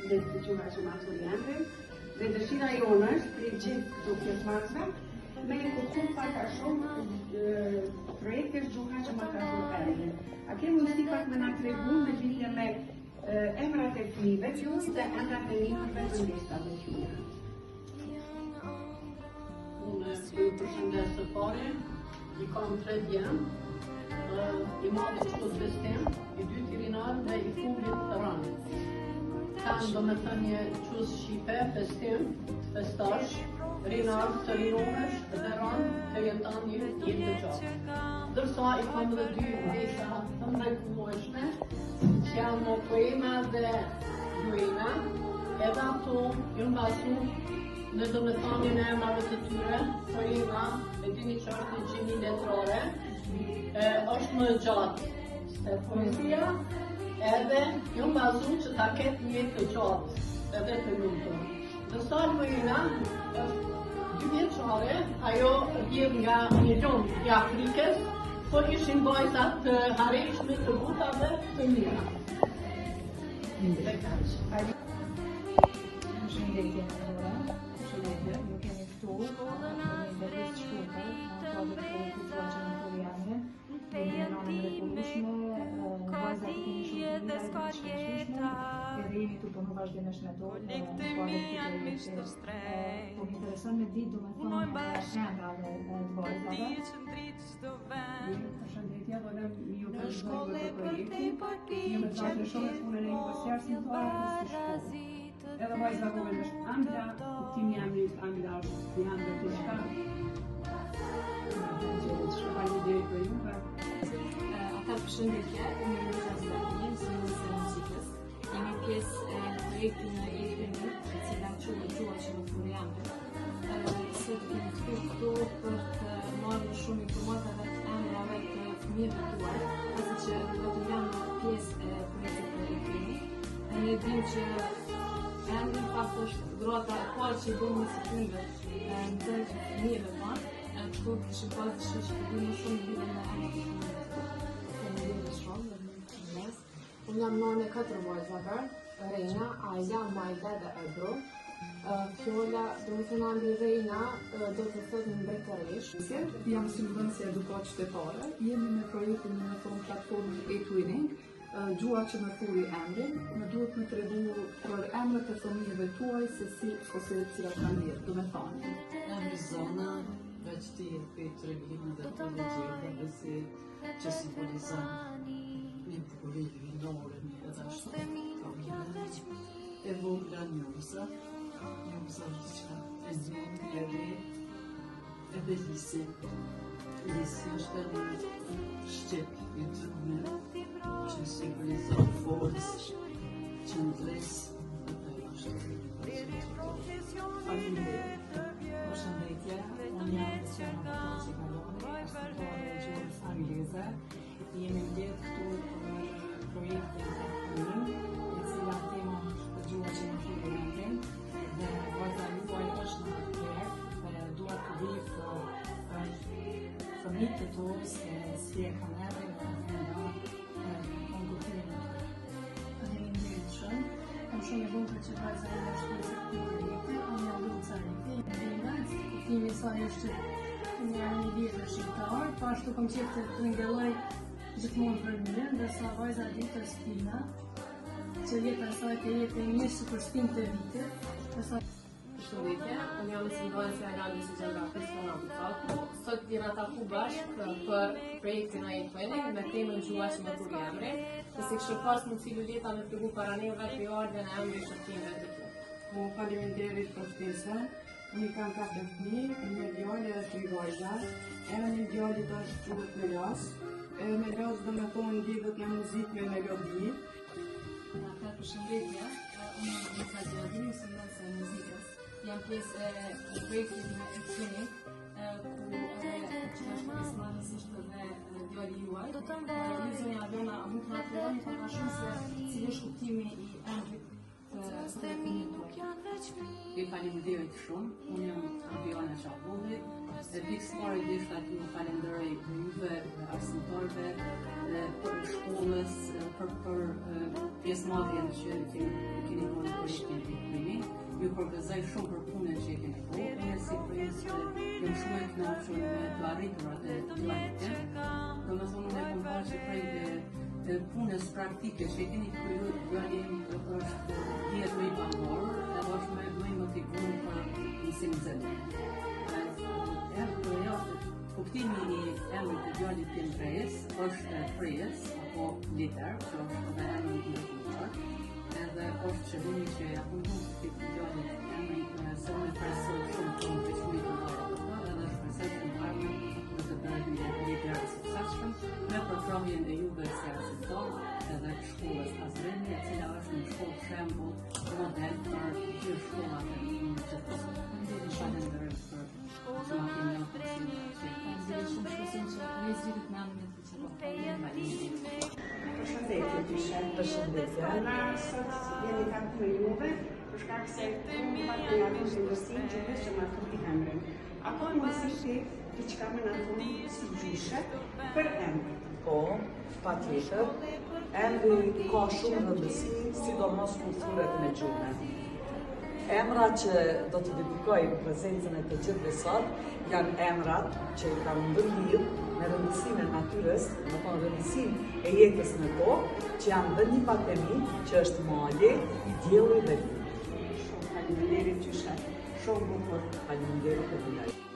projektit Gjuha që ma thuri emrin, dhe dëshira jonë është prej gjithë këtu pjesëmarrësve me e kuptu pak a shumë projekti është Gjuha që ma ka thurë emrin. A ke mundësi pak me na tregu në lidhje me emrat e fëmijëve tuaj dhe emrat e nipërve të mbesave tuaja? Unë ju përshëndes së pari, i kam tre djem, i madhi quhet Festim, i dyti Rinar dhe i fundit Ran. Kanë domethënë një gjuhë shqipe, Festim, të festosh, Rinar të rinohesh dhe Ran të jeton një jetë të gjatë. Ndërsa i kam dhe dy mbesa të mrekullueshme, që janë Poema dhe Luena, edhe ato janë bazu në domethënien e emrave të tyre, Poema, e dini që është një gjini letrare, e, është më e gjatë se poezia, edhe janë bazu që ta ketë një jetë të gjatë edhe të lumtur. Ndërsa Luena është dy vjeçare, ajo vjen nga një lum i Afrikës, po ishin vajza të hareshme, të buta dhe të mira. Dhe kaq. Përshëndetje, Dora. Përshëndetje. Ju kemi ftuar për një intervistë të shkurtër në kuadër të projektit Gjuha që më thuri emrin. Jemi një nënë e mrekullueshme, vajzat i kemi shumë të mira dhe të shkëlqyeshme, edhe jemi tu punu vazhdimisht me to në kuadër të këtij projekti. Po më intereson me ditë, domethënë, emrat e vajzave. Përshëndetje, do lëm ju përshëndetje për projektin. Ju me të shumë punën e juve si arsimtare dhe si shkollë. Edhe vajza e vogël është Ambla, kuptimi i emrit Ambla është si ëmbël diçka. Faleminderit për juve. Ata përshëndetje, unë jam Luca Zidani, mësuese e muzikës. Jemi pjesë e projektit në e-twinning, i cila quhet Gjuha që më thuri emrin. Sot kemi të këtu për të marrë më shumë informata rreth emrave të fëmijëve tuaj, pasi që vetëm janë pjesë e projektit të e-twinning. Ne dim që emri në fakt është dhurata e parë që i bëjmë si prindër në të fëmijëve tanë, edhe kështu kishim pas dëshirë që të dimë më shumë lidhur me emrat e fëmijëve tuaj. Faleminderit shumë dhe më përshëndes. Unë jam nënë e katër vajzave, Reina, Aja, Majda dhe Ebru. Fjala, domethënë emri Reina, do të thotë mbretëresh. Jam mësimdhënëse edukatë qytetare, jemi me projektin domethënë platformën e-twinning, gjuha që më thuri emrin, më duhet me tregu për emrat e fëmijëve tuaj se si ose cilat kanë vlerë, domethënë. Emri Zona, veç dihet prej tregimeve dhe të legjendave si që simbolizon një bukuri hyjnore, një edhe ashtu familje. E vogla Njoza, Njoza është diçka e njomë, e re, edhe Lisi. Lisi është një shqip i drume, që simbolizon forcë, qëndresë, edhe ashtu. Faleminderit. Përshëndetje, unë jam Luciana Matosi Kaloni, arsimtare e gjuhës angleze. Jemi mbledh këtu për projektin e-twinning, e cila tema është gjuha që më thuri emrin, dhe vajza juaj është në atë projekt dhe dua të di për fëmijët e tu se si e kanë emrin dhe në kuptimin e tyre. Faleminderit shumë. Jam shumë e lumtur që vajza ime është pjesë e këtij projekti. Unë jam Luca Arifi, Rina, kuptimi i saj është që një emër i vjetër shqiptar, po ashtu kam qejf të tingëlloj gjithmonë për mirë, ndërsa vajza e dytë është Stina, që jeta e saj të jetë e mirë sikur stinë të vitit, ndërsa Përshëndetje, unë jam mësimdhënësja e lëndës së gjeografisë Mona Bucaku. Sot jena taku bashkë për projektin e-twinning me temën gjuha që më thuri emrin. Nëse kishe pas mundësi Luleta me tregu para neve prejardhjen e emrit të fëmijëve të tu. Po, faleminderit për ftesën. Unë i kam katër fëmijë, një djalë edhe tri vajza. Emri i djalit është quhet Melos. E Melos domethonë lidhet me muzikë me melodi. Ata përshëndetje, unë jam Luca Gjodi, mësimdhënëse e muzikës. Jam pjesë e projektit në e-twinning, ku edhe gjithashtu pjesëmarrës është edhe djali juaj. Ju zonja Alona, a mund të na tregoni pak a shumë se cili është kuptimi i emrit të të fëmijës tuaj? Ju faleminderit shumë. Unë jam Adriana Qavolli. Dhe pikë së pari deshta t'ju falenderoj juve arsimtarëve për shkollës, për për pjesëmarrjen që keni keni bërë në projektin eTwinning. Ju përgëzoj shumë për punën që keni bërë. Unë si prind jam shumë e kënaqur me të arriturat e djalit tim. Domethënë unë e kam parë që prej punës praktike që e keni kryer, djali im është ndihet më i pavarur edhe është më, më i motivuar për mësim nxënie. Edhe jo, kuptimi i emrit të djalit tim Pres është prijës apo lider, që është edhe emri i ndërkombëtar. Edhe është qëllimi që ja kom dhënë këtij djalit emrin se unë e presoj shumë shumë veçmëri të mëdha për të, edhe shpresoj që në ardhmen do të bëhet një lider i suksesshëm me përkrahjen e juve si arsimtar edhe shkollës Asdreni, e cila është një shkollë shembull model për gjithë shkollat e në gjithë Kosovën. Faleminderit për që ma keni dhënë mundësinë që Faleminderit shumë shpresojmë që Rezi rritet me emrin e tij që po. Faleminderit. Përshëndetje, gjyshe. Përshëndetje. Na sot jemi taku me juve për shkak se unë pak me ja dhënë rëndësinë gjuhës që ma thuri emrin. A ka mundësi ti diçka me na thonë si gjyshe për emrin? Po, pa tjetër. Emri ka shumë rëndësi, sidomos kur thuret me gjuhën. Emra që do të dedikoj në prezencën e të gjithëve sot, janë emrat që i kam ndërlidh me rëndësinë e natyrës, me thonë rëndësinë e jetës në tokë, që janë dhe nipat e mi, që është mali, dielli dhe luli. Shumë faleminderit gjyshe. Shumë bukur. Faleminderit edhe nga ju.